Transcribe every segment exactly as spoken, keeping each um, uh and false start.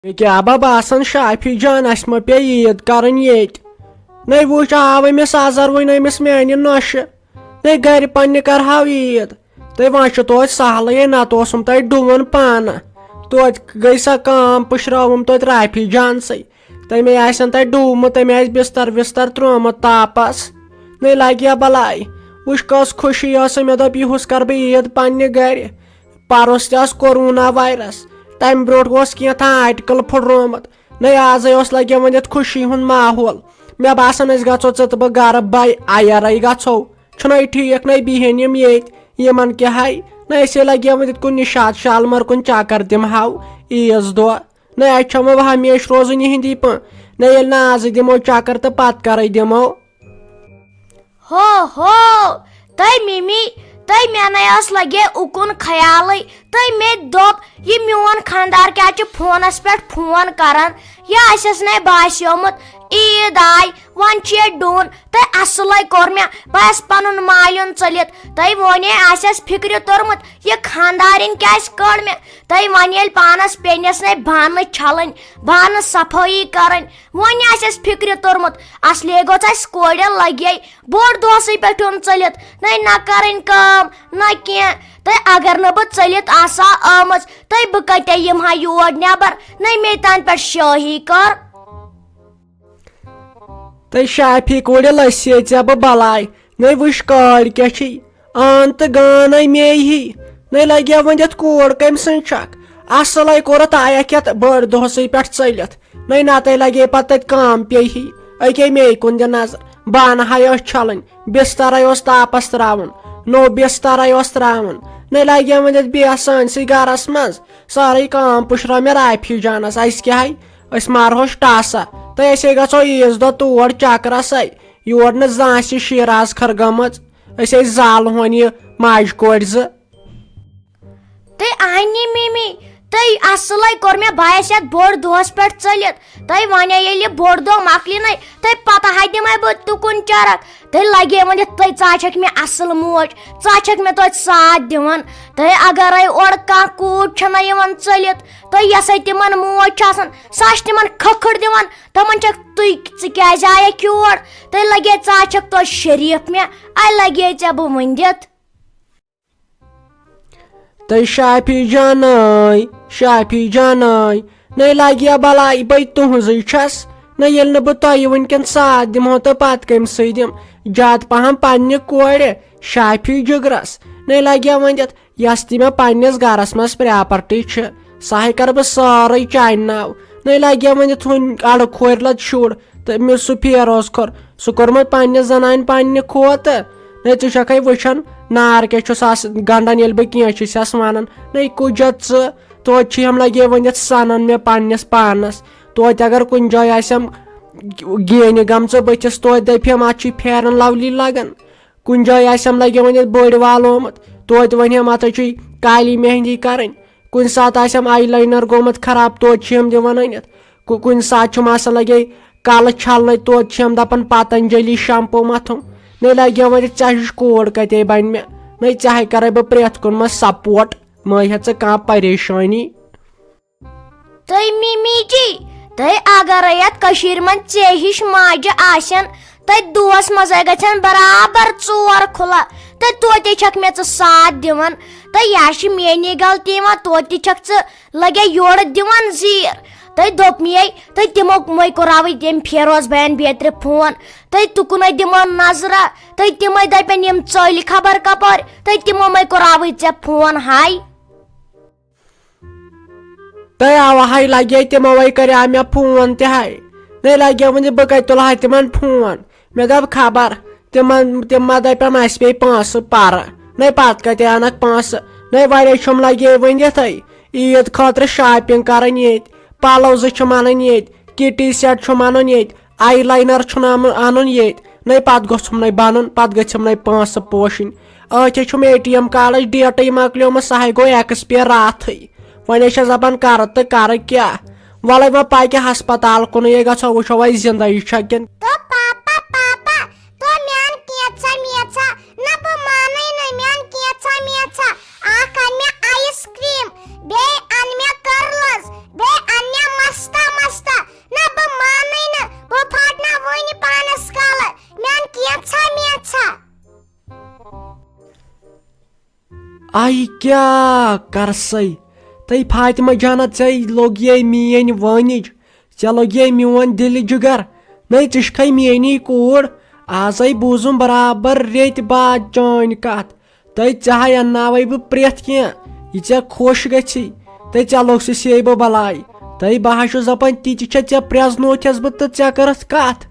مےٚ کیٛاہ با باسان شافی جان، اَسہِ ما پیٚیہِ عیٖد کَرٕنۍ ییٚتہِ؟ نَے وٕچھ، آو أمِس اَزَر وۄنۍ أمِس میٛانہِ نۄشہِ۔ نَے گَرِ پنٛنہِ کَرہاو عیٖد۔ تہٕ وۄنۍ چھُ توتہِ سہلٕے، نَتہٕ اوسُم تَتہِ ڈُوُن پانہٕ۔ توتہِ گٔے سۄ کٲم، پُشرٲوٕم توتہِ رافی جانسٕے۔ تٔمۍ آسن تَتہِ ڈُومُت، تٔمۍ آسہِ بِستَر وِستَر ترٛوومُت تاپَس۔ نَے لَگہِ ہا بَلاے۔ وٕچھ کۄس خوشی ٲسٕم، مےٚ دوٚپ یِہُس کَرٕ بہٕ عیٖد پنٛنہِ گَرِ۔ پَرُس تہِ ٲس کورونا وایرَس۔ تَمہِ برونٛٹھ اوس کینٛہہ تام آٹِکَل پھٕٹرومُت۔ نَے آزَے اوس لَگہِ وۄنۍ یَتھ خوشی ہُنٛد ماحول۔ مےٚ باسان، أسۍ گژھو ژٕ تہٕ بہٕ گَرٕ بَے اَیَرَے گژھو۔ چھُنَے ٹھیٖک، نَے بیٚہن یِم ییٚتۍ۔ یِمَن کیٛاہ ہَے؟ نَے أسے لَگہِ وۄنۍ یِتھ کُن نِشاط شالمَر کُن چَکَر دِمہٕ ہاو عیٖذ دۄہ۔ نَے اَتہِ چھَم بہٕ ہمیشہٕ روزُن یِہِنٛدی پٲٹھۍ۔ نَے ییٚلہِ نہٕ آزٕے دِمو چَکَر تہٕ پَتہٕ کَرَے دِمو۔ ہو ہو، تہٕ مِمی، تہٕ مےٚ نَے ٲس لَگے اُکُن خیالٕے۔ تہٕ مےٚ دوٚپ، یہِ میون خانٛدار کیٛاہ چھُ فونَس پٮ۪ٹھ فون کَران؟ یہِ آسٮ۪س نَے باسیومُت عیٖد آے، وۄنۍ چھُ یہِ ڈوٗن۔ تہٕ اَصلَے کوٚر مےٚ، بہٕ آسہٕ پَنُن مالیُن ژٔلِتھ۔ تہٕ وۄنۍ آسٮ۪س فِکرِ توٚرمُت، یہِ خانٛدارِنۍ کیٛازِ کٔڑ مےٚ؟ تہٕ وۄنۍ ییٚلہِ پانَس پیٚنٮ۪س نَے بانہٕ چھَلٕنۍ، بانہٕ صفٲیی کَرٕنۍ، وۄنۍ آسٮ۪س فِکرِ توٚرمُت، اَصلے گوٚژھ اَسہِ کورِ لَگے بوٚڑ دۄہسٕے پٮ۪ٹھ یُن ژٔلِتھ، نَے نہ کَرٕنۍ کٲم، نہ کینٛہہ۔ تہٕ اگر نہٕ بہٕ ژٔلِتھ آسہٕ ہا آمٕژ، تہٕ بہٕ کَتہِ یِمہٕ ہا یور نٮ۪بر؟ نَے مے تَنہٕ پٮ۪ٹھ شٲہی کٔر۔ تہٕ شافی کورِ لٔسے ژےٚ بہٕ بَلاے، نَے وٕچھ کٲلۍ کیٛاہ چھِ۔ آن تہٕ گان اے مے ہی۔ نَے لَگہِ ہا وۄنۍ یَتھ کوڑ کٔمۍ سٕنٛز چھَکھ؟ اَصٕل اے کوٚرُتھ آیَکھ یَتھ بٔڑ دۄہسٕے پٮ۪ٹھ ژٔلِتھ۔ نَے نَتہٕ لَگہِ ہے پَتہٕ تَتہِ کٲم پیٚیہِ ہی۔ أکے مے کُن دِ نظر۔ بانہٕ ہَے ٲس چھَلٕنۍ، بِستَر اے اوس تاپَس ترٛاوُن، نوٚو بِستَر اے اوس ترٛاوُن۔ نَے لَگہِ ہا وۄنۍ یَتھ بیٚیہِ سٲنۍسٕے گَرَس منٛز۔ سٲرٕے کٲم پُشرٲو مےٚ رافی جانَس۔ اَسہِ کیٛاہ ہے؟ أسۍ مارہوس ٹاسا۔ تہٕ أسے گژھو عیٖذ دۄہ تور چکرس۔ اے یور نہٕ زانٛہہ آسہِ شیٖراز کھر گٔمٕژ۔ أسۍ ٲسۍ زالہٕ ہون یہِ ماجہِ کورِ زٕ۔ تہٕ اہنہِ مِمی، تہٕ اصلے کوٚر مےٚ بایس یتھ بوٚڑ دۄہس پٮ۪ٹھ ژٔلِتھ۔ تہٕ ونے ییٚلہِ یہِ بوٚڑ دۄہ مۄکلِنے، تہٕ پتہٕ ہا دِمے بہٕ تُکُن چرکھ۔ تہٕ لگے ؤنِتھ، تہٕ ژٕ ہا چھکھ مےٚ اصل موج، ژٕ ہا چھکھ مےٚ توتہِ ساتھ دِوان۔ تہٕ اگرے اورٕ کانٛہہ کوٗر چھنہ یِوان ژٔلِتھ، تہٕ یۄسے تِمن موج چھِ آسان، سۄ چھِ تِمن کھکھٕر دِوان۔ تِمن چھکھ تُہۍ، ژٕ کیازِ آیکھ یور؟ تہٕ لگے ژٕ ہا چھکھ توتہِ شریف مےٚ، اے لگے ژےٚ بہٕ ؤنِتھ۔ تہٕ شافی جاناے، شافی جاناے، نَے لگیا بلاے بے تُہنٛزٕے چھَس۔ نَے ییٚلہِ نہٕ بہٕ تۄہہِ وٕنکٮ۪ن ساتھ دِمہو تہٕ پتہٕ کٔمۍ سٕے دِم؟ زیادٕ پہم پننہِ کورِ، شافی جِگرس۔ نَے لگیا ؤنِتھ، یۄس تہِ مےٚ پننِس گرس منٛز پراپرٹی چھِ، سۄ ہے کرٕ بہٕ سٲرٕے چانہِ ناو۔ نَے لگیا ؤنِتھ، ہُنۍ اڑٕ کھورِ لد شُر تہٕ مےٚ سُہ فیروز کھور، سُہ کوٚرمُت پننہِ زنانہِ پننہِ کھوتہٕ۔ نَے ژٕ چھکھے وٕچھان، نار کیٛاہ چھُس آسان گنڈان، ییٚلہِ بہٕ کینٛہہ چھُسس ونان۔ نَے کُجت ژٕ، توتہِ چھِ یِم لگے ؤنِتھ سنان مےٚ پننِس پانس۔ توتہِ اگر کُنہِ جایہِ آسٮ۪م گینہِ گٔمژٕ بٕتھِس، توتہِ دپہِ ہم، اتھ چھُے فیرن لولی لگان۔ کُنہِ جایہِ آسٮ۪م لگے ؤنِتھ بٔڑۍ والومُت، توتہِ ونہِ ہم، اتھ چھُے کالی مہندی کرٕنۍ۔ کُنہِ ساتہٕ آسٮ۪م آی لاینر گوٚمُت خراب، توتہِ چھِ یِم دِوان أنِتھ۔ کُ-، کُنہِ ساتہٕ چھُم آسان لگے کلہٕ چھلنے، توتہِ چھِ یِم دپان پتنجلی شمپو متھُم۔ نَے لگے وۄنۍ ژےٚ ہِش کوٗر کتے بنہِ مےٚ؟ نَے ژےٚ ہے کرے بہٕ پرٛٮ۪تھ کُنہِ منٛز سپورٹ، مہ ہےٚ ژٕ کانٛہہ پریشٲنی۔ تہٕ مِمی جی، تہٕ اگرے یتھ کٔشیٖرِ منٛز ژےٚ ہِش ماجہِ آسن، تہٕ دۄہس منٛزے گژھن برابر ژور کھُلہ، تہٕ توتہِ چھکھ مےٚ ژٕ ساتھ دِوان۔ تہٕ یا چھِ میٲنی غلطی یِوان، توتہِ چھکھ ژٕ لگے یورٕ دِوان زیٖر۔ تہٕ دوٚپ مے، تہٕ تِمو مے کوٚراوٕے تٔمۍ فیروز بین بیترِ فون۔ تہٕ تُکنَے دِمو نظرہ، تہٕ تِمے دپن یِم ژٔلۍ خبر کپٲرۍ، تہٕ تِمو مے کوٚراوٕے ژےٚ فون ہاے۔ تہٕ اوا ہاے لگے تِموے کریٛاو مےٚ فون تہِ ہاے۔ نَے لگے وۄنۍ بہٕ کتہِ تُلہٕ ہا تِمن فون؟ مےٚ دوٚپ خبر تِمن، تِم ما دپن اسہِ پیٚیہِ پونٛسہٕ پرٕ۔ نَے پتہٕ کتہِ انکھ پونٛسہٕ؟ نَے واریاہ چھُم لگے وۄنۍ یتھے عیٖد خٲطرٕ شاپنگ کرٕنۍ ییٚتہِ، پلو زٕ چھِم انٕنۍ ییٚتہِ، کِٹی سیٹ چھُم انُن ییٚتہِ، آی لاینر چھُنہٕ انُن، انُن ییٚتہِ۔ نَے پتہٕ گوٚژھُم نَے بنُن، پتہٕ گٔژھِم نَے پونٛسہٕ پوشِنۍ۔ أتھۍ چھُم اے ٹی ایم کارڈٕچ ڈیٹٕے مۄکلیومُت، سۄ ہے گوٚو ایکسپیر راتھٕے۔ وۄنۍ چھَس دپان کرٕ تہٕ کرٕ کیٛاہ؟ وَلَے وۄنۍ پَکہِ ہسپتال کُنُے، یے گژھو وٕچھو وۄنۍ زِندَے چھا کِنہٕ۔ تو پاپا، پاپا، تو میان کینٛژھا میژھا، نہ بہٕ مانَے نہٕ میان کینٛژھا میژھا۔ اکھ اَن مےٚ آیِس کرٛیٖم، بیٚیہِ اَن مےٚ کٔرلٕز، بیٚیہِ اَن مےٚ مَس آے کیٛاہ کرسے؟ تہٕ فاطمہ جانہ، ژےٚ لوٚگ یے میٲنۍ وٲنِج، ژےٚ لوٚگ یے میون دِلہِ جگر۔ نَے، ژٕ چھکھے میٲنی کوٗر۔ آزے بوٗزُم برابر ریٚتۍ بعد چٲنۍ کتھ۔ تہٕ ژےٚ ہاے انناوے بہٕ پرٛٮ۪تھ کینٛہہ، یہِ ژےٚ خۄش گژھی۔ تہٕ ژےٚ لوٚگ سُہ سیٚے بہٕ بلاے۔ تہٕ بہٕ ہا چھُس دپان، تہِ تہِ چھےٚ ژےٚ پرٛزنوتھس بہٕ تہٕ ژےٚ کٔرٕتھ کتھ۔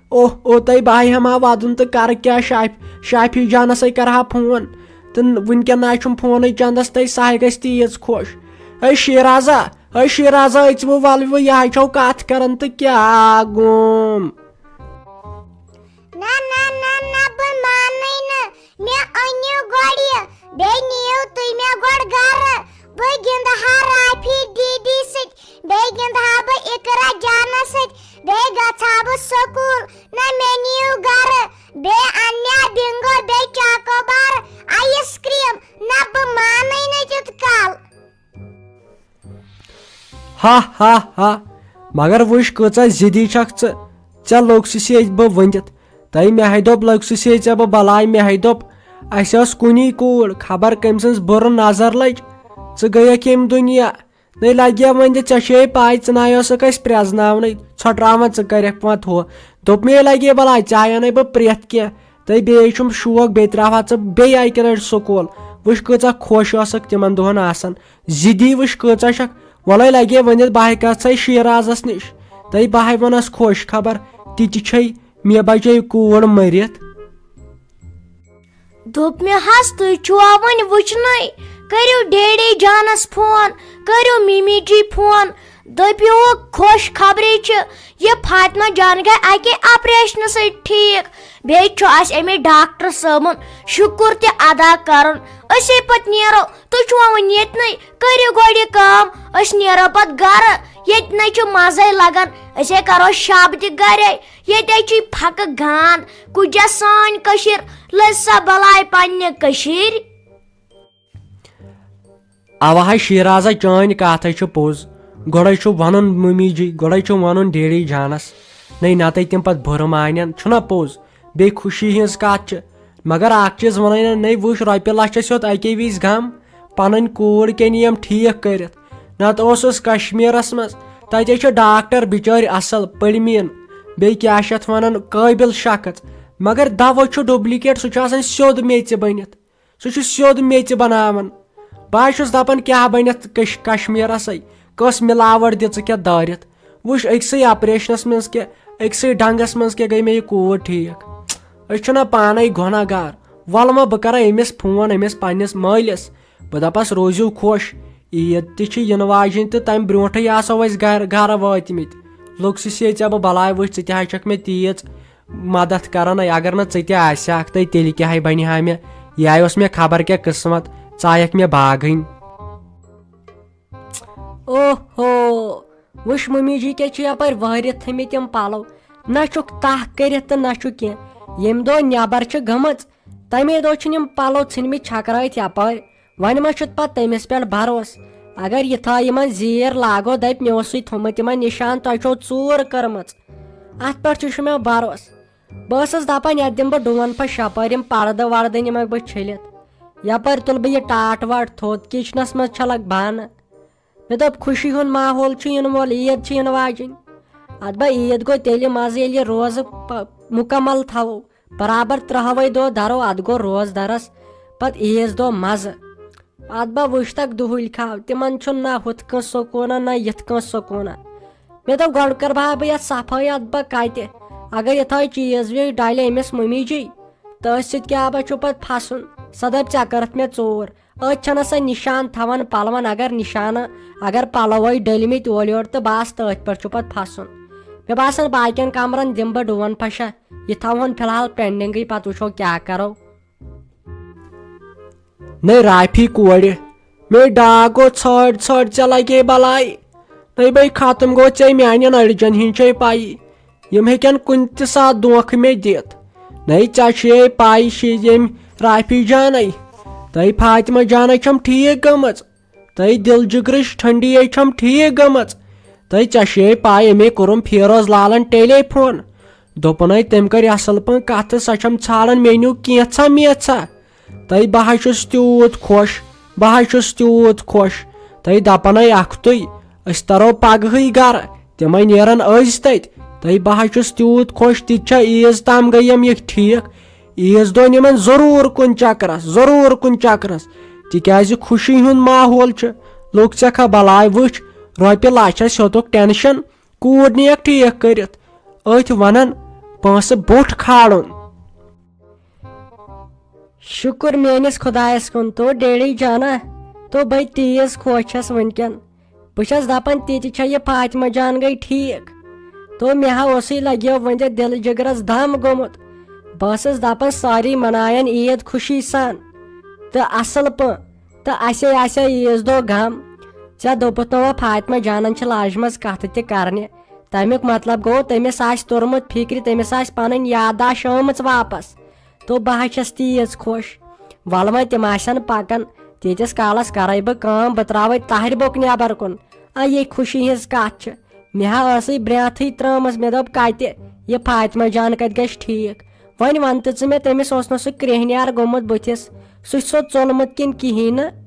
اوہ، اوہ، تۄہہِ بہٕ ہا ہٮ۪مہٕ ہا ودُن تہٕ کرٕ کیٛاہ؟ شاف-، شافی جانس ہے کرٕ ہا فون۔ تہٕ وٕنکٮ۪ن نہ چھُم فونٕے چندس، تہٕ سُہ ہا گژھِ تیٖژ خۄش۔ ہے شیرازا، ہے شیرازا، أژۍ وٕ ولہٕ وٕ، یہِ ہا چھو کتھ کران تہٕ کیٛاہ گوم؟ نہ، نہ، نہ، نہ، بہٕ مانَے نہٕ۔ مےٚ أنِو گۄڈٕ یہِ، بیٚیہِ نِیِو تُہۍ مےٚ گۄڈٕ گرٕ۔ بہٕ گِنٛدٕ ہا رافی دیدی سۭتۍ، بیٚیہِ گِنٛدٕ ہا بہٕ اقرا جانس سۭتۍ، بیٚیہِ گژھٕ ہا بہٕ سکوٗل۔ نہ، مےٚ نِیِو گرٕ، بیٚیہِ اَنہٕ مےٚ بنگو، بیٚیہِ چاکوبار، آیِس کرٛیٖم۔ نہ، بہٕ مانَے نہٕ تیُتھ کال۔ ہا ہا ہا۔ مگر وٕچھ، کۭژاہ ضدی چھکھ ژٕ۔ ژےٚ لوٚگ سُہ سیٚے بہٕ ؤنِتھ۔ تۄہہِ مےٚ ہے دوٚپ، لوٚگ سُہ سیٚے ژےٚ بہٕ بلاے، مےٚ ہے دوٚپ، اَسہِ ٲس کُنی کوٗر، خبر کٔمۍ سٕنٛز بُرٕ نظر لٔج۔ ژٕ گٔیَکھ ییٚمہِ دُنیا۔ نَے لگیا وۄنۍ تہِ، ژےٚ چھے پاے، ژٕ نَے اوسُکھ اَسہِ پرٛزناونٕے، ژھۄٹراوان ژٕ کَرٮ۪کھ پانٛژھ ہُہ۔ دوٚپ مےٚ، لگے بلاے، ژےٚ آیو نَے بہٕ پرٛٮ۪تھ کینٛہہ۔ تہٕ بیٚیہِ چھُم شوق، بیٚیہِ ترٛاوہا ژٕ بیٚیہِ اَکہِ لَٹہِ سکوٗل۔ وٕچھ، کۭژاہ خۄش ٲسٕکھ تِمن دۄہن آسان۔ ضدی وٕچھ، کۭژاہ چھکھ۔ وَلَے لگے ؤنِتھ، بہٕ ہاے گژھے شیرازس نِش۔ تہٕ بہٕ ہاے وَنس خۄش خبر، تہِ تہِ چھے مےٚ بچے کوٗر مٔرِتھ۔ دوٚپ مےٚ حظ، تُہۍ چھِوا وۄنۍ وٕچھنَے؟ کٔرِو ڈیڈی جانَس فون، کٔرِو مِمی جی فون، دٔپِوُکھ خۄش خبری چھِ، یہِ فاطمہ جان گٔے اَکے آپریشنہٕ سۭتۍ ٹھیٖک۔ بیٚیہِ چھُ اَسہِ أمِس ڈاکٹر صٲبُن شُکُر تہِ ادا کَرُن۔ أسے پَتہٕ نیرو، تُہۍ چھِوا وۄنۍ ییٚتنٕے؟ کٔرِو گۄڈٕ یہِ کٲم، أسۍ نیرو پَتہٕ گَرٕ۔ ییٚتہِ نَے چھُ مَزَے لَگان، أسے کَرو شَب تہِ گَرے۔ ییٚتہِ چھِ پھکہٕ گان، کُجا سٲنۍ کٔشیٖر، لٔج سا بلاے پننہِ کٔشیٖرِ۔ اوا ہے شیرازا، چٲنۍ کتھ ہے چھِ پوٚز۔ گۄڈے چھُ ونُن ممی جی، گۄڈے چھُ ونُن ڈیڈی جانس۔ نَے نتہٕ تِم پتہٕ بُرٕ مانن، چھُنا پوٚز؟ بیٚیہِ خوشی ہٕنٛز کتھ چھِ۔ مگر اکھ چیٖز ونَے نہ، نَے وٕچھ، رۄپیہِ لچھ ٲسۍ یوت اکے وِزِ غم۔ پنٕنۍ کوٗر کیٛاہ نِیم ٹھیٖک کٔرِتھ؟ نتہٕ اوسُس کشمیرس منٛز، تتہِ چھِ ڈاکٹر بچٲرۍ اصل پٔرمین، بیٚیہِ کیٛاہ چھِ اتھ ونان، قٲبل شخص۔ مگر دوا چھُ duplicate، سُہ چھُ آسان سیوٚد میٚژِ بٔنِتھ۔ سُہ چھُ سیوٚد میٚژِ بناوان۔ بہٕ حظ چھُس دپان، کیٛاہ بنہِ اتھ کش-، کشمیرسٕے؟ کۄس ملاوٹ دِژٕکھ یتھ دٲرِتھ؟ وٕچھ، أکسٕے آپریشنس منٛز کیٛاہ، أکسٕے ڈنگس منٛز کیٛاہ گٔے مےٚ یہِ کوٗر ٹھیٖک؟ أسۍ چھِنہ پانے گۄناہ گار۔ وَلہٕ ما بہٕ کرٕ أمِس فون، أمِس پننِس مٲلِس۔ بہٕ دپس، روٗزِو خۄش، عیٖد تہِ چھِ یِنہٕ واجِنۍ تہٕ تمہِ برونٹھٕے آسو أسۍ گرٕ، گرٕ وٲتمٕتۍ۔ لوٚگ سُہ سیٚے ژےٚ بہٕ بلاے، وٕچھ، ژٕ تہِ حظ چھکھ مےٚ تیٖژ مدد کران، اگر نہٕ ژٕ تہِ آسہِ ہاکھ تہٕ تیٚلہِ کیٛاہ بنہِ ہا مےٚ؟ یہِ اوس مےٚ خبر کیٛاہ قٕسمت، ژٕ آیکھ مےٚ باگٕنۍ۔ اوہو، وٕچھ ممی جی کیٛاہ چھِ یپٲرۍ وٲرِتھ تھٲمٕتۍ یِم پلو، نہ چھُکھ تاہ کٔرِتھ تہٕ نہ چھُ کینٛہہ۔ ییٚمہِ دۄہ نٮ۪بر چھِ گٔمٕژ، تمے دۄہ چھِنہٕ یِم پلو ژھٕنمٕتۍ چھکرٲیِتھ یپٲرۍ۔ وۄنۍ ما چھُتھ پتہٕ تٔمِس پٮ۪ٹھ بھروسہٕ؟ اگر یہِ تھایہِ یِمن زیٖر لاگو، دپہِ، مےٚ اوسُے تھوٚمُت یِمن نِشان، تۄہہِ چھو ژوٗر کٔرمٕژ۔ اتھ پٮ۪ٹھ چھُ، چھُ مےٚ بھروسہٕ۔ بہٕ ٲسٕس دپان، یتھ دِمہٕ بہٕ ڈوٗن پھش یپٲرۍ، یِم پردٕ وردٕ نِمکھ بہٕ چھٔلِتھ۔ یپٲرۍ تُلہٕ بہٕ یہِ ٹاٹھ واٹھ تھوٚد، کچنس منٛز چھلکھ بانہٕ۔ مےٚ دوٚپ، خوشی ہُنٛد ماحول چھُ یِنہٕ وول، عیٖد چھِ یِنہٕ واجِنۍ۔ اتھ با عیٖد گوٚو تیٚلہِ مزٕ، ییٚلہِ یہِ روزٕ پ-، مُکمل تھاوو۔ برابر ترٛہوے دۄہ درو، اتھ گوٚو روزدرس پتہٕ عیٖز دۄہ مزٕ۔ اتھ با وٕچھتکھ دُہٕلۍ کھاو، تِمن چھُنہٕ نہ ہُتھ کٔنۍ سکوٗنہ نہ یِتھ کٔنۍ سکوٗنہ۔ مےٚ دوٚپ، گۄڈٕ کرٕ بہٕ ہا بہٕ یتھ صفٲیی، اتھ با کتہِ؟ اگر یِتھٲے چیٖز ویٖز ڈلہِ أمِس مٔمی جی، تہٕ أتھۍ سۭتۍ کیٛاہ با چھُ پتہٕ پھسُن؟ سۄ دپہِ، ژےٚ کٔرتھ مےٚ ژوٗر۔ أتھۍ چھنہٕ سۄ نشان تھاوان پلون، اگر نشانہٕ، اگر پلوے ڈٔلۍ مٕتۍ اورٕ یورٕ تہٕ بس تٔتھۍ پٮ۪ٹھ چھُ پتہٕ پھسُن۔ مےٚ باسان، باقین کمرن دِمہٕ بہٕ ڈوٗن پھشہ، یہِ تھاوہون فی الحال پینڈنگٕے، پتہٕ وٕچھو کیٛاہ کرو۔ نَے رافی کورِ، مے ڈاکو ژھٲڑ ژھٲڑ، ژےٚ لگے بلاے۔ نَے بے ختم گوٚو ژےٚ میانٮ۪ن أڑجن ہِنٛز چھے پَیی۔ یِم ہیٚکن کُنہِ تہِ ساتہٕ دھوکہٕ مےٚ دِتھ۔ نَے ژےٚ چھے پَے چھِ ییٚمۍ رافی جانَے تہٕ فاطمہ جانَے چھَم ٹھیٖک گٔمٕژ۔ تہٕ دِل جِگرٕچ ٹھنڈی ہے چھَم ٹھیٖک گٔمٕژ۔ تہٕ ژےٚ چھے پَے، أمے کوٚرُم فیروز لالن ٹیلی فون۔ دوٚپُن ہے، تٔمۍ کٔرۍ اَصٕل پٲٹھۍ کَتھ تہٕ سۄ چھَم ژھانڈان مےٚ نیوٗ کینٛژھا مینٛژھا۔ تہٕ بہٕ ہا چھُس تیوٗت خۄش، بہٕ حظ چھُس تیوٗت خۄش۔ تُہۍ دَپَنے اَکھتُے، أسۍ تَرو پَگہٕے گَرٕ، تِمَے نیرَن أزۍ تَتہِ۔ تُہۍ، بہٕ حظ چھُس تیوٗت خۄش، تِتہِ چھا عیٖذ تام گٔیَم یہِ ٹھیٖک۔ عیٖذ دۄہ نِمَن ضروٗر کُنہِ چَکرَس، ضروٗر کُنہِ چَکرَس، تِکیٛازِ خوشی ہُنٛد ماحول چھُ۔ لُکھ ژےٚ کھا بَلاے وٕچھ، رۄپیہِ لَچھ آسہِ ہیوٚتُکھ ٹٮ۪نشَن، کوٗر نِیَکھ ٹھیٖک کٔرِتھ۔ أتھۍ وَنان پونٛسہٕ بوٚٹھ کھالُن۔ شُکُر میٲنِس خۄدایَس کُن، تو ڈیڈی جانا، تو بے تیز خۄش چھَس وٕنکٮ۪ن۔ بہٕ چھَس دَپان، تِتہِ چھےٚ یہِ فاطمہ جان گٔے ٹھیٖک۔ تو مےٚ ہا اوسُے لَگیو وۄنۍ دِلہٕ جِگرَس دَم گوٚمُت۔ بہٕ ٲسٕس دَپان، سٲری مَناون عیٖد خوشی سان تہٕ اَصٕل پٲٹھۍ، تہٕ اَسے آسہِ ہا عیٖذ دۄہ غم۔ ژےٚ دوٚپُتھ نہ وۄنۍ، فاطمہ جانَن چھِ لاجمَژ کَتھٕ تہِ کَرنہِ۔ تَمیُک مطلب گوٚو، تٔمِس آسہِ توٚرمُت فِکرِ، تٔمِس آسہِ پَنٕنۍ یادداشت آمٕژ واپَس۔ تو بہٕ حظ چھَس تیٖژ خۄش۔ وَلہٕ وۄنۍ، تِم آسَن پَکان، تیٖتِس کالَس کَرَے بہٕ کٲم، بہٕ ترٛاوَے تَہرِ بوٚک نٮ۪بَر کُن۔ آ، یے خوشی ہٕنٛز کَتھ چھِ۔ مےٚ ہا ٲسٕے برٛینٛتھٕے ترٛٲومٕژ، مےٚ دوٚپ، کَتہِ، یہِ فاطمہ جان کَتہِ گژھِ ٹھیٖک؟ وۄنۍ وَن تہٕ ژٕ مےٚ، تٔمِس اوس نہ سُہ کرٛیٚہنیار گوٚمُت بٕتھِس، سُہ چھُ سیوٚد ژوٚلمُت کِنہٕ کِہیٖنۍ نہٕ؟